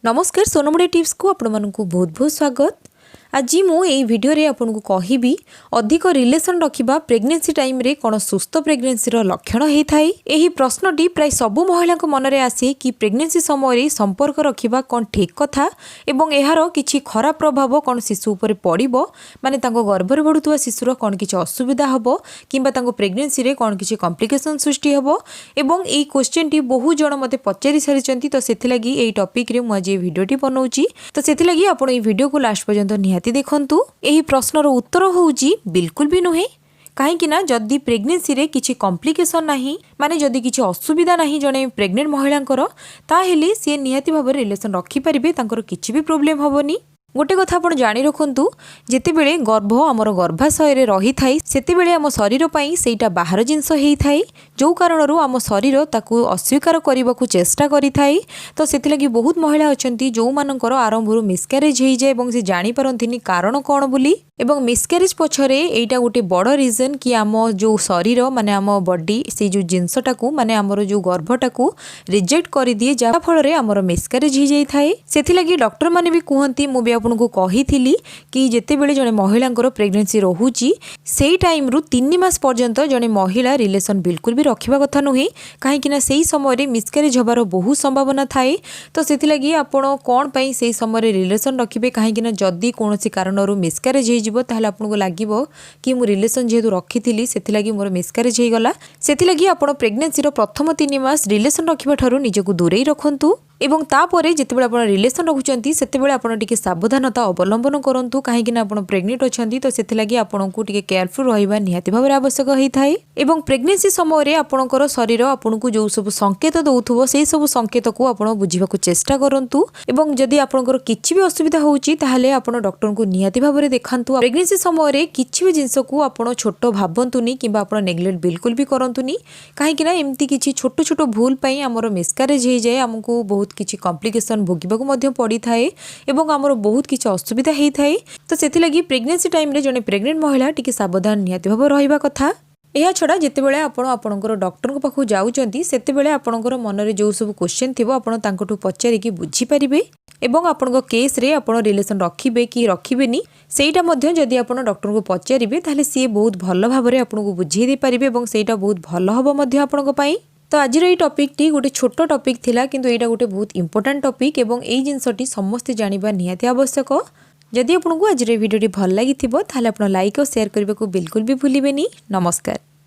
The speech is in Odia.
ନମସ୍କାର, ସୋନମୁଡ଼ି ଟିପ୍ସକୁ ଆପଣମାନଙ୍କୁ ବହୁତ ବହୁତ ସ୍ୱାଗତ। ଆଜି ମୁଁ ଏଇ ଭିଡ଼ିଓରେ ଆପଣଙ୍କୁ କହିବି, ଅଧିକ ରିଲେସନ୍ ରଖିବା ପ୍ରେଗନେନ୍ସି ଟାଇମ୍ରେ କ'ଣ ସୁସ୍ଥ ପ୍ରେଗନେନ୍ସିର ଲକ୍ଷଣ ହେଇଥାଏ? ଏହି ପ୍ରଶ୍ନଟି ପ୍ରାୟ ସବୁ ମହିଳାଙ୍କ ମନରେ ଆସେ କି ପ୍ରେଗନେନ୍ସି ସମୟରେ ସମ୍ପର୍କ ରଖିବା କ'ଣ ଠିକ୍ କଥା ଏବଂ ଏହାର କିଛି ଖରାପ ପ୍ରଭାବ କ'ଣ ଶିଶୁ ଉପରେ ପଡ଼ିବ, ମାନେ ତାଙ୍କ ଗର୍ଭରେ ବଢ଼ୁଥିବା ଶିଶୁର କ'ଣ କିଛି ଅସୁବିଧା ହେବ କିମ୍ବା ତାଙ୍କ ପ୍ରେଗନେନ୍ସିରେ କ'ଣ କିଛି କମ୍ପ୍ଲିକେସନ୍ ସୃଷ୍ଟି ହେବ। ଏବଂ ଏଇ କ୍ୱେଶ୍ଚନଟି ବହୁ ଜଣ ମୋତେ ପଚାରି ସାରିଛନ୍ତି। ତ ସେଥିଲାଗି ଏଇ ଟପିକ୍ରେ ମୁଁ ଆଜି ଏଇ ଭିଡ଼ିଓଟି ବନାଉଛି। ତ ସେଥିଲାଗି ଆପଣ ଏଇ ଭିଡ଼ିଓକୁ ଲାଷ୍ଟ ପର୍ଯ୍ୟନ୍ତ ନିହାତି ଦେଖନ୍ତୁ। ଏହି ପ୍ରଶ୍ନର ଉତ୍ତର ହେଉଛି ବିଲକୁଲ ବି ନୁହେଁ। କାହିଁକି ନା ଯଦି ପ୍ରେଗନେନ୍ସିରେ କିଛି କମ୍ପ୍ଲିକେସନ୍ ନାହିଁ, ମାନେ ଯଦି କିଛି ଅସୁବିଧା ନାହିଁ ଜଣେ ପ୍ରେଗନେଣ୍ଟ ମହିଳାଙ୍କର, ତାହେଲେ ସିଏ ନିହାତି ଭାବରେ ରିଲେସନ୍ ରଖିପାରିବେ, ତାଙ୍କର କିଛି ବି ପ୍ରୋବ୍ଲେମ୍ ହେବନି। ଗୋଟେ କଥା ଆପଣ ଜାଣି ରଖନ୍ତୁ, ଯେତେବେଳେ ଗର୍ଭ ଆମର ଗର୍ଭାଶୟରେ ରହିଥାଏ, ସେତେବେଳେ ଆମ ଶରୀର ପାଇଁ ସେଇଟା ବାହାର ଜିନିଷ ହେଇଥାଏ, ଯେଉଁ କାରଣରୁ ଆମ ଶରୀର ତାକୁ ଅସ୍ୱୀକାର କରିବାକୁ ଚେଷ୍ଟା କରିଥାଏ। ତ ସେଥିଲାଗି ବହୁତ ମହିଳା ଅଛନ୍ତି, ଯେଉଁମାନଙ୍କର ଆରମ୍ଭରୁ ମିସକ୍ୟାରେଜ୍ ହେଇଯାଏ ଏବଂ ସେ ଜାଣିପାରନ୍ତିନି କାରଣ କ'ଣ ବୋଲି। ଏବଂ ମିସକ୍ୟାରେଜ୍ ପଛରେ ଏଇଟା ଗୋଟେ ବଡ଼ ରିଜନ୍ କି ଆମ ଯେଉଁ ଶରୀର, ମାନେ ଆମ ବଡି, ସେଇ ଯେଉଁ ଜିନିଷଟାକୁ, ମାନେ ଆମର ଯେଉଁ ଗର୍ଭଟାକୁ ରିଜେକ୍ଟ କରିଦିଏ, ଯାହାଫଳରେ ଆମର ମିସକ୍ୟାରେଜ୍ ହେଇଯାଇଥାଏ। ସେଥିଲାଗି ଡକ୍ଟରମାନେ ବି କୁହନ୍ତି, ମୁଁ ବି ଆପଣଙ୍କୁ କହିଥିଲି କି ଯେତେବେଳେ ଜଣେ ମହିଳାଙ୍କର ପ୍ରେଗନେନ୍ସି ରହୁଛି, ସେଇ ଟାଇମ୍ରୁ 3 ମାସ ପର୍ଯ୍ୟନ୍ତ ଜଣେ ମହିଳା ରିଲେସନ୍ ବିଲକୁଲ ବି ରଖିବା କଥା ନୁହେଁ। କାହିଁକି ନା ସେଇ ସମୟରେ ମିସକ୍ୟାରେଜ୍ ହେବାର ବହୁତ ସମ୍ଭାବନା ଥାଏ। ତ ସେଥିଲାଗି ଆପଣ କ'ଣ ପାଇଁ ସେଇ ସମୟରେ ରିଲେସନ୍ ରଖିବେ? କାହିଁକି ନା ଯଦି କୌଣସି କାରଣରୁ ମିସକ୍ୟାରେଜ୍ ହେଇଯିବ, ତାହେଲେ ଆପଣଙ୍କୁ ଲାଗିବ କି ମୁଁ ରିଲେସନ୍ ଯେହେତୁ ରଖିଥିଲି, ସେଥିଲାଗି ମୋର ମିସକ୍ୟାରେଜ୍ ହେଇଗଲା। ସେଥିଲାଗି ଆପଣ ପ୍ରେଗନେନ୍ସିର ପ୍ରଥମ 3 ମାସ ରିଲେସନ୍ ରଖିବା ଠାରୁ ନିଜକୁ ଦୂରେଇ ରଖନ୍ତୁ ଏବଂ ତାପରେ ଯେତେବେଳେ ଆପଣ ରିଲେସନ୍ ରଖୁଛନ୍ତି, ସେତେବେଳେ ଆପଣ ଟିକେ ସାବଧାନତା ଅବଲମ୍ବନ କରନ୍ତୁ। କାହିଁକି ନା ଆପଣ ପ୍ରେଗନେଣ୍ଟ ଅଛନ୍ତି, ତ ସେଥିଲାଗି ଆପଣଙ୍କୁ ଟିକେ କେୟାରଫୁଲ୍ ରହିବା ନିହାତି ଭାବରେ ଆବଶ୍ୟକ ହେଇଥାଏ। ଏବଂ ପ୍ରେଗନେନ୍ସି ସମୟରେ ଆପଣଙ୍କର ଶରୀର ଆପଣଙ୍କୁ ଯେଉଁ ସବୁ ସଂକେତ ଦେଉଥିବ, ସେଇ ସବୁ ସଂକେତକୁ ଆପଣ ବୁଝିବାକୁ ଚେଷ୍ଟା କରନ୍ତୁ ଏବଂ ଯଦି ଆପଣଙ୍କର କିଛି ବି ଅସୁବିଧା ହେଉଛି, ତାହେଲେ ଆପଣ ଡକ୍ଟରଙ୍କୁ ନିହାତି ଭାବରେ ଦେଖାନ୍ତୁ। ପ୍ରେଗନେନ୍ସି ସମୟରେ କିଛି ବି ଜିନିଷକୁ ଆପଣ ଛୋଟ ଭାବନ୍ତୁନି କିମ୍ବା ଆପଣ ନେଗ୍ଲେକ୍ଟ ବିଲକୁଲ ବି କରନ୍ତୁନି। କାହିଁକି ନା ଏମିତି କିଛି ଛୋଟ ଛୋଟ ଭୁଲ ପାଇଁ ଆମର ମିସକ୍ୟାରେଜ୍ ହେଇଯାଏ, ଆମକୁ ବହୁତ କିଛି କମ୍ପ୍ଲିକେସନ୍ ଭୋଗିବାକୁ ମଧ୍ୟ ପଡ଼ିଥାଏ ଏବଂ ଆମର ବହୁତ କିଛି ଅସୁବିଧା ହେଇଥାଏ। ତ ସେଥିଲାଗି ପ୍ରେଗନେନ୍ସି ଟାଇମ୍ରେ ଜଣେ ପ୍ରେଗନେଣ୍ଟ ମହିଳା ଟିକେ ସାବଧାନ ନିହାତି ଭାବରେ ରହିବା କଥା। ଏହା ଛଡ଼ା ଯେତେବେଳେ ଆପଣ ଆପଣଙ୍କର ଡକ୍ଟରଙ୍କ ପାଖକୁ ଯାଉଛନ୍ତି, ସେତେବେଳେ ଆପଣଙ୍କର ମନରେ ଯେଉଁ ସବୁ କ୍ୱେଶ୍ଚନ୍ ଥିବ, ଆପଣ ତାଙ୍କଠୁ ପଚାରିକି ବୁଝିପାରିବେ ଏବଂ ଆପଣଙ୍କ କେସ୍ରେ ଆପଣ ରିଲେସନ୍ ରଖିବେ କି ରଖିବେନି, ସେଇଟା ମଧ୍ୟ ଯଦି ଆପଣ ଡକ୍ଟରଙ୍କୁ ପଚାରିବେ, ତାହେଲେ ସିଏ ବହୁତ ଭଲ ଭାବରେ ଆପଣଙ୍କୁ ବୁଝେଇ ଦେଇପାରିବେ ଏବଂ ସେଇଟା ବହୁତ ଭଲ ହେବ ମଧ୍ୟ ଆପଣଙ୍କ ପାଇଁ। ତ ଆଜିର ଏଇ ଟପିକ୍ଟି ଗୋଟେ ଛୋଟ ଟପିକ୍ ଥିଲା, କିନ୍ତୁ ଏଇଟା ଗୋଟେ ବହୁତ ଇମ୍ପୋର୍ଟାଣ୍ଟ ଟପିକ୍ ଏବଂ ଏଇ ଜିନିଷଟି ସମସ୍ତେ ଜାଣିବା ନିହାତି ଆବଶ୍ୟକ। ଯଦି ଆପଣଙ୍କୁ ଆଜିର ଏଇ ଭିଡ଼ିଓଟି ଭଲ ଲାଗିଥିବ, ତାହେଲେ ଆପଣ ଲାଇକ୍ ଓ ସେୟାର କରିବାକୁ ବିଲକୁଲ ବି ଭୁଲିବେନି। ନମସ୍କାର।